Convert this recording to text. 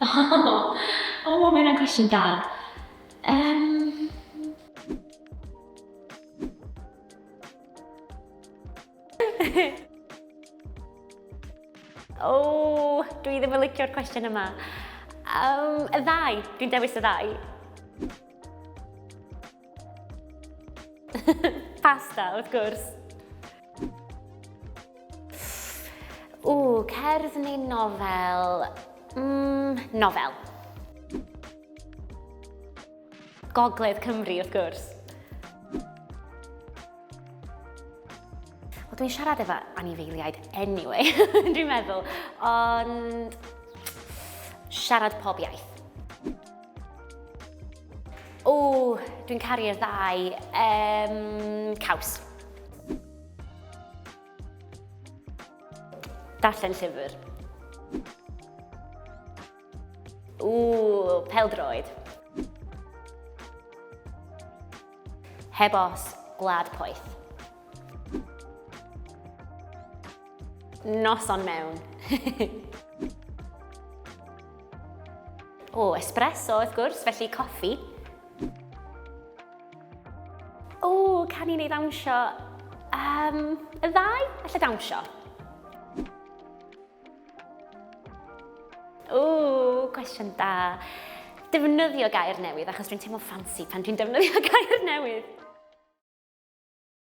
O, mae hynna'n cwestiwn da. Um... O, dwi ddim yn licio'r cwestiwn yma. Um, y ddau, dwi'n dewis y ddau. Pasta, wrth gwrs. O, cerdd neu nofel? Mm, nofel. Gogledd Cymru, wrth gwrs. Wel, dwi'n siarad efo anifeiliaid anyway, dwi'n meddwl, ond siarad pob iaith. O, dwi'n caru'r ddau. Um, caws. Darllen llyfr. Ww, peldroed. Heb os, gwlad poeth. Noson mewn. o, espresso wrth gwrs, felly coffi. O, canu neu ddawnsio? Um, y ddau? Alla dawnsio. Ww, cwestiwn da. Defnyddio gair newydd, achos dwi'n teimlo ffansi pan dwi'n defnyddio gair newydd.